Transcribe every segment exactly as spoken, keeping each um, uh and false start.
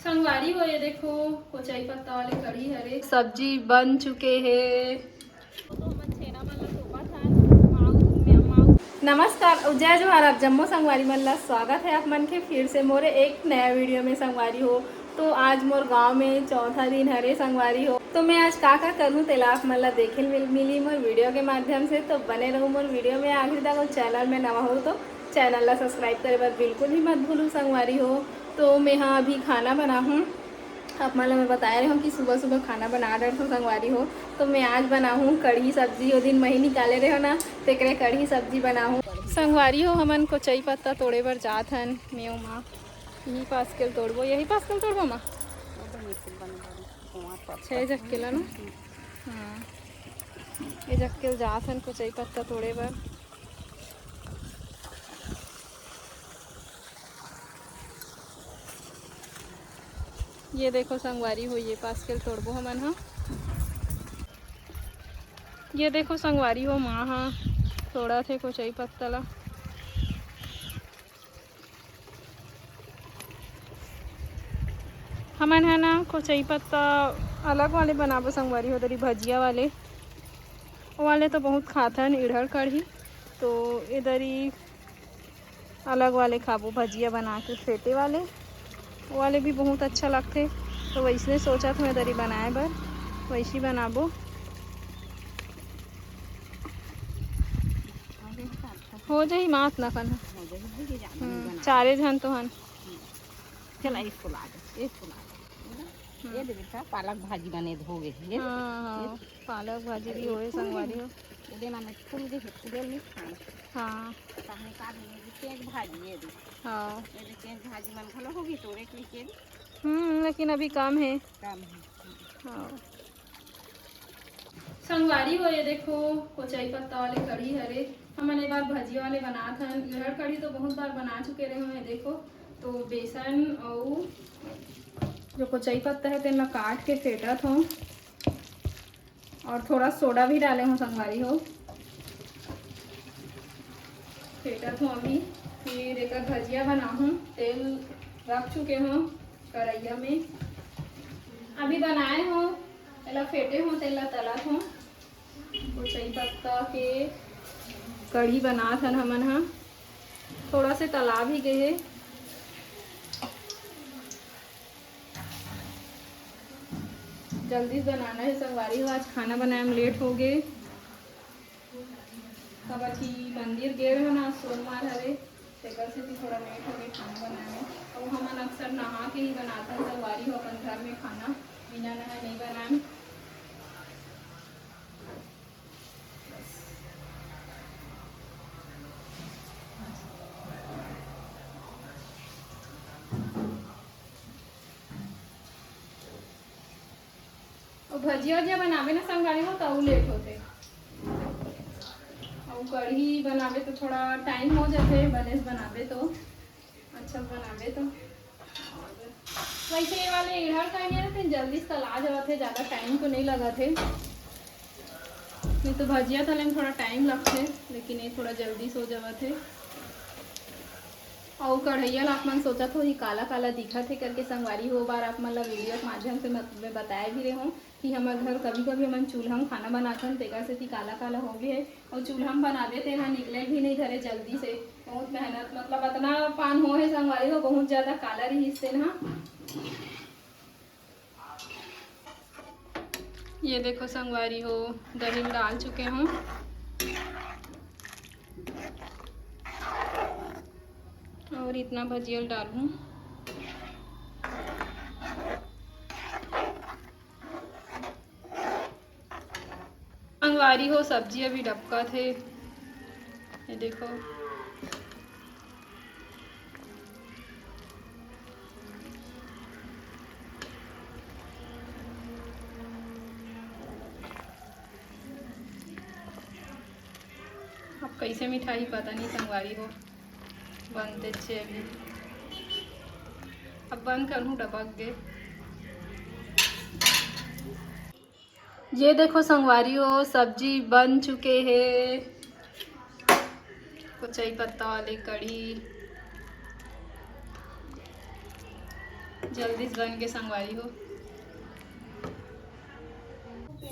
संगवारी हो, ये देखो, कोचई पत्ता वाले कढ़ी हरे, सब्जी बन चुके हे। नमस्कार अउ जय जोहार, आप जम्मो संगवारी मन ला स्वागत है आप मन के फिर से मोरे एक नया वीडियो में। संगवारी हो, तो आज मोर गांव में चौथा दिन हरे संगवारी हो, तो मैं आज का का करूँ तेला आप मन ला देखे मिल, मिली मोर वीडियो के माध्यम से। तो बने रहू मोर वीडियो में आखिरी तक। अउ चैनल में नवा हो तो चैनल ला सब्सक्राइब करे बर बिल्कुल भी मत भूलू संगवारी हो। तो मैं हा अभी खाना बनाहूँ। आप मन ला मैं बताए रहे हूँ कि सुबह सुबह खाना बना डरथों संगवारी हो। तो मैं आज बनाहूँ कढ़ी सब्जी, ओ दिन मही निकाले रहे हो ना, तेकरे कढ़ी सब्जी बनाहूँ संगवारी हो। हमन कोचई पत्ता तोड़े बर जात हन, मैं ओमा यही पास के तोड़बो, यही पास के तोड़बो माँ। छः जक्केला ना। हाँ, ये जक्केल जात हन कोचई पत्ता तोड़े बर। ये देखो संगवारी हो, ये पास के तोड़बो हमन हा। ये देखो संगवारी हो, माँ हा तोड़ा थे कोचई पत्ता ला। हमन ह ना कोचई पत्ता अलग वाले बनाबो संगवारी हो, दरी भजिया वाले। वो वाले तो बहुत खाथन इड़हर कढ़ी, तो इधर ही अलग वाले खाबो भजिया बना के, फेटे वाले। वो वाले भी बहुत अच्छा लगथे, तो वैसने सोचत हूँ दरी बनाए बर, वैसी बनाबो। हो जाही मात ना कन। चारे झन तो हन। चला, इसको ला दे, इसको ला दे। ये दे बेटा, पालक भाजी बने हो गई है। हाँ, हाँ, पालक भाजी भी होए संगवारी हो। उदे माने फूल दे, फूल नहीं खाए। हाँ। ताहने का भी ये चेंज भाजी ये दे। हाँ। ये दे चेंज भाजी मन घलो होगी तोरे के लिए। हम्म, लेकिन अभी कम है। कम है। हाँ। संगवारी हो, ये देखो, कोचई पत्ता वाले कढ़ी हरे। हमन ए बार भजिया वाले बनात हन। इहड़ कढ़ी तो बहुत बार बना चुके रहे हो। ये देखो, तो बेसन अउ जो कोचई पत्ता है, तेन ला काट के फेंटत हो और थोड़ा सोडा भी डाले हो संगवारी हो। फेंटत हो अभी, फिर एक भजिया बनाहूँ। तेल रख चुके हो कढ़ैया में, अभी बनाए हो, एला फेंटे हो, तेला तलत हो। कोचई पत्ता के कढ़ी बनात हन हमन ह। थोड़ा से तला भी गए हे, जल्दी से बनाना है संगवारी हो, आज खाना बनाए में लेट हो गए। काबर कि मंदिर गे रहे ना, सोमवार हरे, तेकर सेती थोड़ा लेट हो गए खाना बनाए में। अउ हमन अक्सर नहा के ही बनाथन संगवारी हो अपन घर में खाना, बिना नहाए नहीं बनाए। अउ भजिया उजिया बनाबे ना संगवारी हो, त अउ लेट होथे। अउ कढ़ी बनाबे तो थोड़ा टाइम हो जाथे, बने से बनाबे तो, अच्छा बनाबे तो। वैसे ये वाले इहड़ कढ़ी हे ना, तेन जल्दी से तला जावत हे, ज़्यादा टाइम तो नहीं लगत हे। नहीं तो भजिया तले में थोड़ा टाइम लगथे, लेकिन ये थोड़ा जल्दी से हो जावत हे। अउ कढ़ैया ला आप मन सोचत हो, ये काला काला दिखत हे करके संगवारी हो, बार आप मन ला वीडियो के माध्यम से मत-, मैं बताए भी रहे हूँ कि हमर घर कभी कभी हमन चूल्हा में खाना बनाथन, तेकर सेती काला काला हो गए हे। अउ चूल्हा में बनाबे तेन ह निकले भी नहीं धरे जल्दी से, बहुत मेहनत, मतलब अतना पान हो हे संगवारी हो, बहुत ज़्यादा काला रहिस तेन ह। ये देखो संगवारी हो, दही ल डाल चुके हूँ और इतना भजिया ल डालूँ। संगवारी हो, सब्जी अभी डबकत हे, ये देखो। अब कैसे मिठाई पता नहीं संगवारी हो, बनते छे अभी। अब बंद करूँ, डबक गे। ये देखो संगवारी हो, सब्जी बन चुके हे, कोचई पत्ता वाले कढ़ी। जल्दी से बन के संगवारी हो।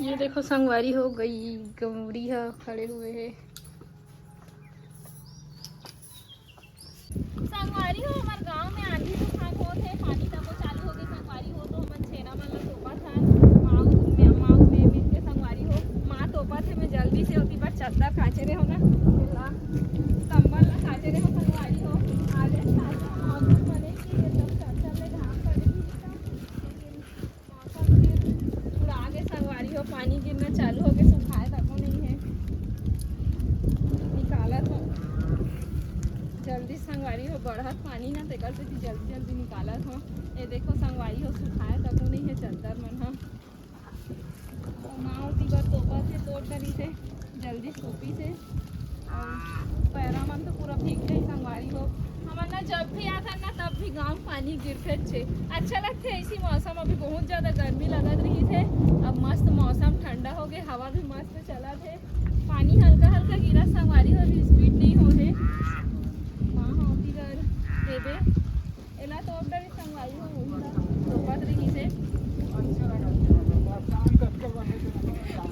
ये देखो संगवारी हो, गई गौरी ह खड़े हुए हे। संगवारी हो, हमर गांव में आंधी तूफान होत हे, पानी तको चालू हो गए संगवारी हो, तो हमन छेना मन ला तोपत हन। माऊ, माऊ में मिल के संगवारी हो, माँ तोपत हे, मैं जल्दी से ओती बर चद्दर काचे रहे हो ना, तेला, कंबल ला काचे रहे हो संगवारी हो। आज सासू माँ बने कि एकदम चद्दर ले घाम कर देती। मौसम फिर उड़ा के संगवारी हो, पानी गिरना चालू हो गए, सुखाए तको नहीं है। निकालत हो जल्दी संगवारी हो, बढ़त पानी ना, तेकर सेती जल्दी जल्दी निकालत हो। ये देखो संगवारी हो, सुखाए तको नहीं है चद्दर मन ह। तो माँ ओती बर तोपा से तोड़ डरी से, जल्दी सूपी से। अउ पैरा मन तो पूरा भीग गई संगवारी हो। हमन ना जब भी आथन ना, तब भी गाँव पानी गिरथेच हे। अच्छा लगथे ऐसी मौसम। अभी बहुत ज्यादा गर्मी लगत रही थे, अब मस्त मौसम ठंडा हो गए, हवा भी मस्त चलत हे। पानी हल्का हल्का गिरा संगवारी हो, अभी स्पीड नहीं हो हे। हाँ, हाँ, ओती कर देबे। एला तो अब डरे संगवारी हो, वही ला तोपत रही से।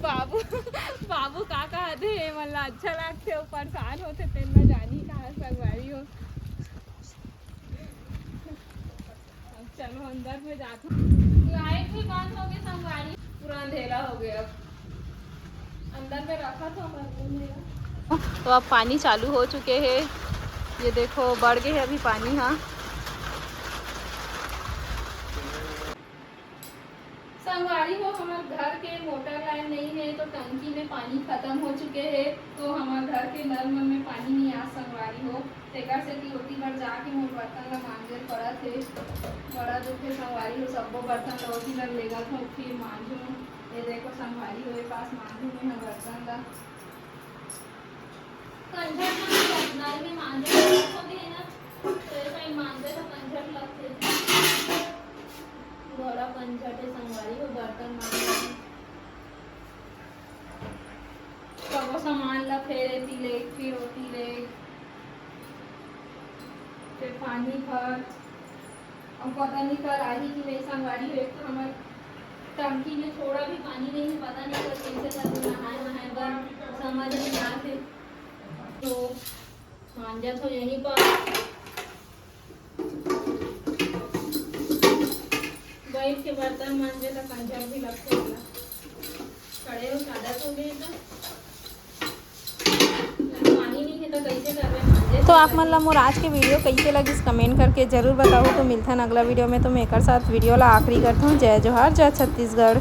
बाबू, बाबू का कहत हे, मतलब अच्छा लगथे, वो परेशान होथे, तेन ना जानी कहाँ संगवारी हो। अब चलो अंदर में जात हूँ। लाइट भी बंद हो गई संगवारी, पूरा अंधेरा हो गया। अब अंदर में रखा था, पर वो मेरा तो अब पानी चालू हो चुके हे। ये देखो, बढ़ गए हे अभी पानी। हाँ संगवारी हो, हमर घर के मोटर लाइन नहीं है, तो टंकी में पानी खत्म हो चुके हे, तो हमर घर के नल मन में पानी नहीं आ संगवारी हो। तेकर सेती ओती बर जाके मोर बर्तन ला मांजे पड़त हे। बड़ा दुख हे संगवारी हो, सब्बो बर्तन ला ओती बर लेगत हो, फिर मांजू। ये देखो संगवारी हो, ये पास मांजू में ह बर्तन ला। कंझट में, नल में मांजे लगत होगे ना, तो ये साइड मांजे तो कंझट लगथे। बड़ा कंझट हे संगवारी हो, बर्तन मांजे। सबो सामान ला फेर एती ले, फिर ओती ले, फिर पानी भर। अब पता नहीं कल आही कि नहीं संगवारी हो, एक तो हमर टंकी में थोड़ा भी पानी नहीं है, पता नहीं कल कैसे करके नहाए वहाए बर, समझ नहीं आत हे। तो मांजत हो यहीं पर। बैठ के बर्तन मांजे त कंझट भी लगथे वाला। खड़े हो, आदत हो गई तो। पानी नहीं है तो कैसे करबे मांजे? तो आप मन ला मोर आज के वीडियो कैसे लगिस, कमेंट करके जरूर बताओ। तो मिलथन अगला वीडियो में। तो मैं एकर साथ वीडियो ला आखिरी करथूँ। जय जोहार, जय छत्तीसगढ़।